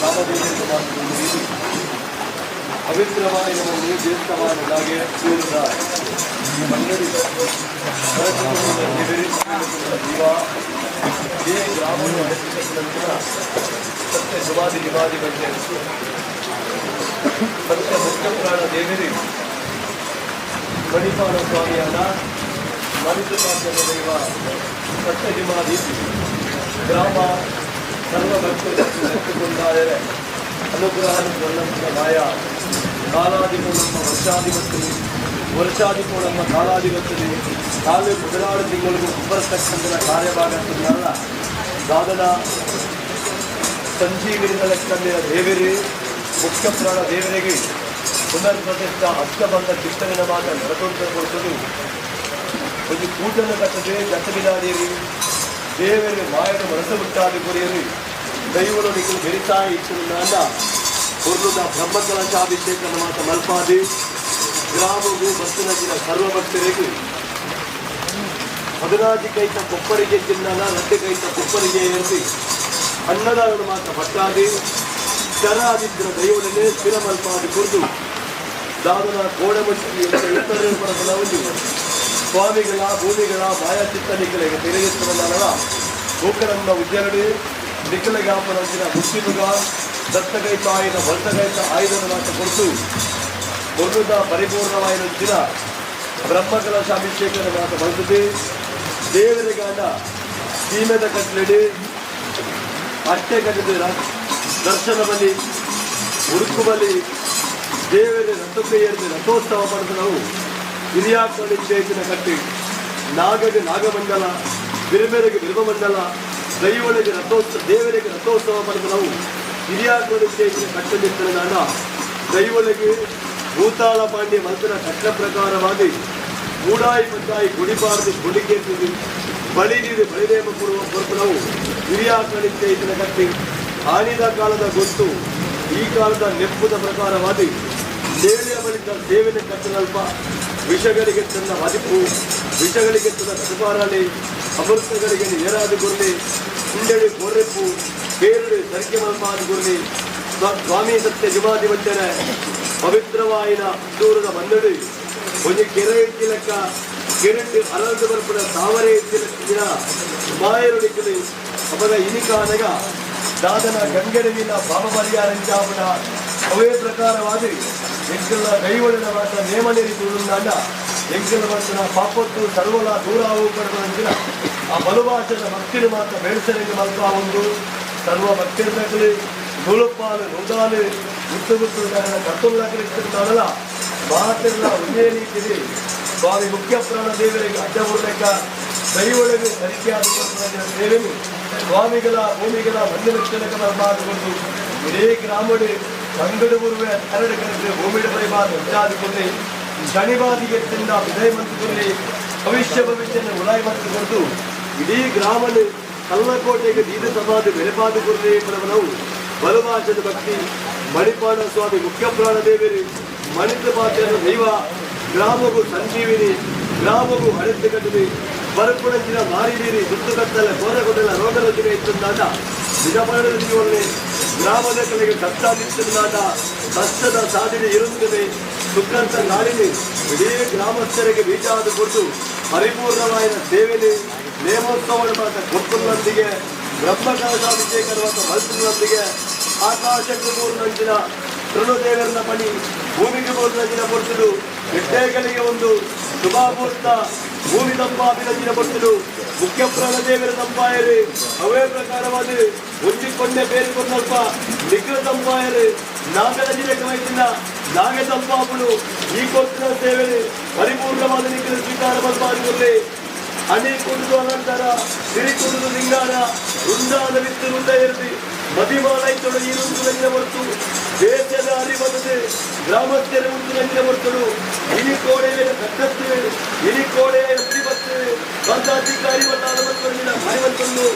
ಗ್ರಾಮದೇವರಿಗೆ ಮಾತು ಪವಿತ್ರವಾದ ನಮ್ಮಲ್ಲಿ ಜ್ಯೇಷ್ಠವಾದ ಜಾಗೆ ಸೂರ್ಯದ ಮನ್ನಡಿ ಜೀವ ಇದೇ ಗ್ರಾಮವನ್ನು ನಂತರ ಸತ್ಯ ಸುಮಾದಿ ನಿವಾದಿ ಬಂದೆ ಸತ್ಯ ಮುಖ್ಯ ಪ್ರಾಣ ದೇವರಿ ಮಣಿಪಾಲ ಸ್ವಾಮಿಯಾದ ಮಣಿಪಾಲ ದೈವ ಸತ್ಯ ಹಿಮಾದಿ ಗ್ರಾಮ ಸರ್ವ ಭಕ್ತರು ಎತ್ತುಕೊಂಡಾದರೆ ಅನುಗ್ರಹ ಮಾಯ ಕಾಲಾಧಿಪು ನಮ್ಮ ವರ್ಷಾಧಿಪತಿ, ವರ್ಷಾಧಿಪು ನಮ್ಮ ಕಾಲಾಧಿಪತಿ. ಕಾಲು 16 ತಿಂಗಳಿಗೂ ಬರತಕ್ಕಂಥ ಕಾರ್ಯಭಾಗ ದಾದನ ಸಂಜೀವಿನಿ ಲೆಕ್ಕಂದಿನ ದೇವರಿ ಮುಖ್ಯ ಪ್ರಾಣ ದೇವರಿಗೆ ಪುನರ್ ಪ್ರತಿಷ್ಠಾ ಅಷ್ಟಬಂಧ ಚಿತ್ತನಿನ ಮಾತ ನಡತೊಂದು ಕೊಡ್ತದೆ. ಒಂದು ಕೂಟನ ಕಟ್ಟದೆ ಜತಬಿನಾದೇವಿ ದೇವರಿಗೆ ಮಾಯದ ಮನಸ್ಸು ಮುಟ್ಟಾದಿ ಕೊರಿಯರಿ ದೈವನು ನಿಖಲು ಬೆರಿತಾಯಿ ಇತ್ತು ಪುರ್ಲುದ ಬ್ರಹ್ಮಕಲಶಾಭಿಷೇಕ ಮಾತ ಮಲ್ಪಾದಿ ಗ್ರಾಮವು ಬಸ್ಸಿನ ಸರ್ವ ಭಕ್ತರಿಗೆ 14 ಕೈತ ಕೊಪ್ಪರಿಗೆ ಚಿನ್ನನ 2 ಕೈತ ಕೊಪ್ಪರಿಗೆ ಏರಿಸಿ ಅನ್ನದಾನದ ಮಾತ್ರ ಭಟ್ಟಾದಿ ಶರಾದಿದ್ರ ದೈವನೇ ಸ್ಥಿರ ಮಲ್ಪಾದಿ ಕುರಿತು ದಾದನ ಕೋಡಮಟ್ಟಿ ಇತರೆ ಪರಬಲವು ಸ್ವಾಮಿಗಳ ಭೂಮಿಗಳ ಮಾಯಾಚಿತ್ತ ನಿಖಲಿಗೆ ತಿರುಗಿಸುವಲ್ಲ ಗೋಕರನ್ನ ಉಜ್ಜರಡಿ ನಿಖಲಗಾಪನಂಚಿನ ಮುಸ್ಲಿಮುಗ ದತ್ತಗೈತ ಆಯುಧ ಬಲ್ತಗೈತ ಆಯುಧನ ಮಾತ್ರ ಕೊಡ್ತು ಕೊರ್ಲುದ ಪರಿಪೂರ್ಣವಾಯಿನಂಚಿನ ಬ್ರಹ್ಮಕಲಶಾಭಿಷೇಕದ ಮಾತ್ರ ಬಳಸುತ್ತೆ. ದೇವರಿಗಾದ ಸೀಮೆದ ಕಟ್ಲೆಡಿ ಅಷ್ಟೇ ಕಟ್ಟಿದ ದರ್ಶನ ಬಲಿ ಉಡುಕು ಬಲಿ ದೇವರ ರಥಕ್ಕೆ ಏರಿದ ರಥೋತ್ಸವ ಪಡೆದು ನಾವು ಹಿರಿಯಾಕಳಿ ಚೇತನ ಕಟ್ಟಿ ನಾಗಗೆ ನಾಗಮಂಡಲ, ಬಿರುಮೆರೆಗೆ ಬಿರುಮಂಡಲ, ದೈವಳಿಗೆ ರಥೋತ್ಸವ, ದೇವರಿಗೆ ರಥೋತ್ಸವ ಪಡೆದು ನಾವು ಹಿರಿಯಾಕಳಿ ಚೇತನ ಕಟ್ಟದಿತ್ತನ ದೈವಳಿಗೆ ಭೂತಾಳ ಪಾಂಡ್ಯ ಮಂತ್ರ ಕಟ್ಟ ಪ್ರಕಾರವಾಗಿ ಮೂಡಾಯಿ ಪದ್ದಾಯಿ ಗುಡಿಬಾರದು ಗುಡಿಗೆದ್ದು ಬಳಿ ನೀರು ಬಳಿದೇಮ ಕೊಡುವ ಹೊರತು ನಾವು ಹಿರಿಯಾಕಳಿ ಚೇತನ ಕಟ್ಟಿ ಆನಿದ ಕಾಲದ ಗೊತ್ತು ಈ ಕಾಲದ ನೆಪ್ಪುದ ಪ್ರಕಾರವಾಗಿ ಸೇವೆಯ ಬಳಿಕ ಸೇವೆನ ಕಟ್ಟನಲ್ಪ ವಿಷಗಳಿಗೆ ತನ್ನ ಮದಿಪು, ವಿಷಗಳಿಗೆ ತನ್ನ ಕಟುಪಾರಲಿ, ಅಮೃತಗಳಿಗೆ ಏರಾದು ಗುರ್ಲಿ, ಕುಂಡಳಿ ಕೊರ್ರೆಪ್ಪು ಬೇರುಡಿ ಸರಿಕೆ ಮಲ್ಪಾದ ಗುರ್ಲಿ. ಸ್ವಾಮಿ ಸತ್ಯ ಜುಮಾದಿ ವಂಚನೆ ಪವಿತ್ರವಾಯಿನ ದೂರದ ಮನ್ನಡಿ ಒಂಜಿ ಕೆರೆ ಇತ್ತಿಲೆಕ್ಕ ಕೆರೆಟ್ಟು ಅರಲ್ದು ಬರ್ಪುನ ತಾವರೆ ಇತ್ತಿನ ಮಾಯರುಡಿಕಲಿ ಅಪಗ ಇನಿಕಾನಗ ದಾದನ ಗಂಗೆಡವಿನ ಪಾಪ ಪರಿಹಾರಂಚಾಪುನ ಅವೇ ಪ್ರಕಾರವಾದಿ ಎಂಕಲ್ನ ದೈವಳಿನ ಮಾತ್ರ ನೇಮನೇರಿ ತುಳುಂದಾಂಡ ಎಂಕಲ್ನ ಮಾತ್ರ ಪಾಪತ್ತು ಸರ್ವಲ ದೂರಾವು ಪಡೆದ ಆ ಬಲುವಾಚನ ಭಕ್ತಿನ ಮಾತ್ರ ಬೆಳೆಸಲಿಕ್ಕೆ ಮಲ್ಪ ಒಂದು ಸರ್ವ ಭಕ್ತಿರ್ನಕಲಿ ನೂಲುಪಾಲು ನೂದಾಲು ಗುತ್ತು ಗುತ್ತು ಕರ್ತುಲ್ಲಕಲಿಸ್ತಿರ್ತಾರಲ್ಲ ಮಾತೆಲ್ಲ ಒಂದೇ ರೀತಿಯಲ್ಲಿ ಸ್ವಾಮಿ ಮುಖ್ಯ ಪ್ರಾಣ ದೇವರಿಗೆ ಅಡ್ಡ ಮೂಲಕ ದೈವೊಳಗೆ ಸರಿಕೆಯಾದ ದೇವರು ಸ್ವಾಮಿಗಳ ಭೂಮಿಗಳ ಮಂದಿ ಲಕ್ಷಣಕ್ಕೆ ಮಾಡಿಕೊಂಡು ಇಡೀ ಗ್ರಾಮಡಿ ತಂಗಡು ಬುರುವೆ ಕರಡು ಕರೆದು ಭೂಮಿಡ ಪರಿಮಾಣ ಹೆಚ್ಚಾದಿಕೊಂಡು ಶನಿವಾದಿಗೆ ತಿಂದ ವಿದಯ ಮಂತ್ರಿಕೊಂಡು ಭವಿಷ್ಯ ಭವಿಷ್ಯನ ಉಳಾಯಿ ಮಂತ್ರಿಕೊಂಡು ಇಡೀ ಗ್ರಾಮಲ್ಲಿ ಕಲ್ಲಕೋಟೆಗೆ ದೀನ ಸಮಾಧಿ ಬೆಳೆಪಾದು ಗುರುದೇ ಪರಮನವು ಬಲವಾಚದ ಭಕ್ತಿ ಮಣಿಪಾಣ ಸ್ವಾಮಿ ಮುಖ್ಯ ಪ್ರಾಣ ದೇವರು ಮಣಿತ ಪಾತ್ರ ದೈವ ಗ್ರಾಮಗೂ ಸಂಜೀವಿನಿ ಗ್ರಾಮಗೂ ಅಡೆத்து ಕಟ್ಟಿದೆ ಬರಪುಣಂಚಿನ ಮಾರಿ ಬೀರಿ ಸುತ್ತು ಕತ್ತಲೆ ಕೋರಗೊಡ್ಡಲ ರೋಗ ರುಜಿನ ಇತ್ತಂದಾದ ನಿಜಪರಣದ ಜೀವನಲ್ಲಿ ಗ್ರಾಮದ ಕಲೆಗೆ ಕಷ್ಟಾದಿತ್ತಂದಾದ ಕಷ್ಟದ ಸಾಧನೆ ಇರುತ್ತದೆ ಸುಖಂತ ನಾಡಿನಿ ಇಡೀ ಗ್ರಾಮಸ್ಥರಿಗೆ ಬೀಜಾದ ಕೊಟ್ಟು ಪರಿಪೂರ್ಣವಾದ ಸೇವೆಯಲ್ಲಿ ನೇಮೋತ್ಸವ ಮಾತ್ರ ಕೊಟ್ಟುನೊಂದಿಗೆ ಬ್ರಹ್ಮಕಲಶಾಭಿಷೇಕ ಮಾತ್ರ ಮಲ್ತಿನೊಂದಿಗೆ ಆಕಾಶಕ್ಕೆ ಮೂರ್ನಂಚಿನ ತೃಣದೇವರನ ಪಣಿ ಭೂಮಿಗೆ ಮೂರ್ನಂಚಿನ ಕೊಡ್ತಲು ಹೆಡ್ಡೆಗಳಿಗೆ ಒಂದು ಶುಭಾಮೂರ್ತ ಭೂಮಿ ತಂಪಾಬಿನಂಚಿನ ಕೊಡ್ತಲು ಮುಖ್ಯ ಪ್ರಾಣ ದೇವರ ತಂಪಾಯರಿ ಅವೇ ಪ್ರಕಾರವಾದ ಒಂಜಿಕೊಂಡೆ ಬೇರೆ ಕೊಂದಲ್ಪ ನಿಗ್ರ ತಂಪಾಯರಿ ನಾಗರ ಜಿಲ್ಲೆ ನಾಗ ತಂಪಾಪುಲು ಈ ಕೊತ್ತಿನ ಸೇವೆ ಪರಿಪೂರ್ಣವಾದ ನಿಗ್ರ ಸ್ವೀಕಾರ ಮಲ್ಪಾದಿಕೊಳ್ಳಿ. ಅಣಿ ಕುಡಿದು ಅಲಂಕಾರ ಸಿರಿ ಕುಡಿದು ಲಿಂಗಾರ ವೃಂದಾದ ವಿತ್ತು ವೃಂದ ಇರಲಿ ಮದಿಮಾಲೈತೊಡು ಈ ರುಂದು ನಂಜಿನ ಹೊರತು ದೇಶದ ಅರಿವದದೆ ಗ್ರಾಮಸ್ಥರ ಉಂಟು ನಂಜಿನ ಹೊರತಡು ಇನಿ ಕೋಡೆಯ ಕಟ್ಟತ್ತು ಇನಿ ಕೋಡೆಯ ಎತ್ತಿ ಸ್ವಂತಾಧಿಕಾರಿ ಬಲ್ಲಾದ ಮತ್ತು ಮಾಯವಂತಂದು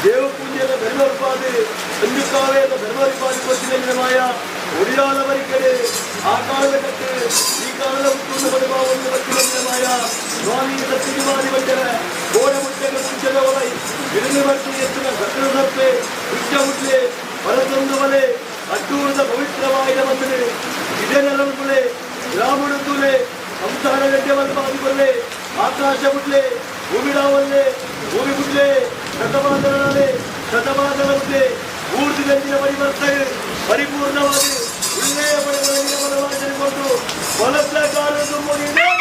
ದೇವ ಪೂಜೆಯ ಧರ್ಮಪಾದೆ ಸಂಜುಕಾವೆಯ ಧರ್ಮರಿಪಾದಿ ಕೊತ್ತಿನ ಮಾಯ ಒಡಿಯಾಲ ಬರಿಕಡೆ ಆ ಕಾಲದ ಕಟ್ಟೆ ಈ ಕಾಲದ ಉತ್ತಮ ಬಡಭಾವವನ್ನು ಬತ್ತಿನ ಮಾಯ ಸ್ವಾಮಿ ಸತ್ಯಮಾದಿ ಬಂದರೆ ಗೋಡ ಮುಟ್ಟೆಗೆ ಮುಂಚೆದ ಒಲೈ ಬಿರುದು ಬರ್ತು ಎತ್ತಿನ ಸತ್ರ ಸಪ್ಪೆ ಉಚ್ಚ ಮುಟ್ಲೆ ಬರತೊಂದು ಬಲೆ ಕೊರ್ಲೆ, ಸಂಸಾರ ಗಡ್ಡೆ ಮಲ್ಪಾದಿ ಕೊರ್ಲೆ, ಆಕಾಶ ಬುಡ್ಲೆ, ಭೂಮಿಡಾವಲ್ಲೆ, ಭೂಮಿ ಬುಡ್ಲೆ, ಶತಮಾನಗಳೇ ಶತಮಾನಗಳ ಬುಡ್ಲೆ, ಪೂರ್ತಿ ಗಂಜಿನ ಪರಿವರ್ತನೆ ಪರಿಪೂರ್ಣವಾಗಿ ಒಳ್ಳೆಯ ಪಡೆಗಳ ನಿಯಮನವಾಚನೆ ಕೊಟ್ಟು ಬಲತ್ತ ಕಾಲದ್ದು ಮುಗಿದ.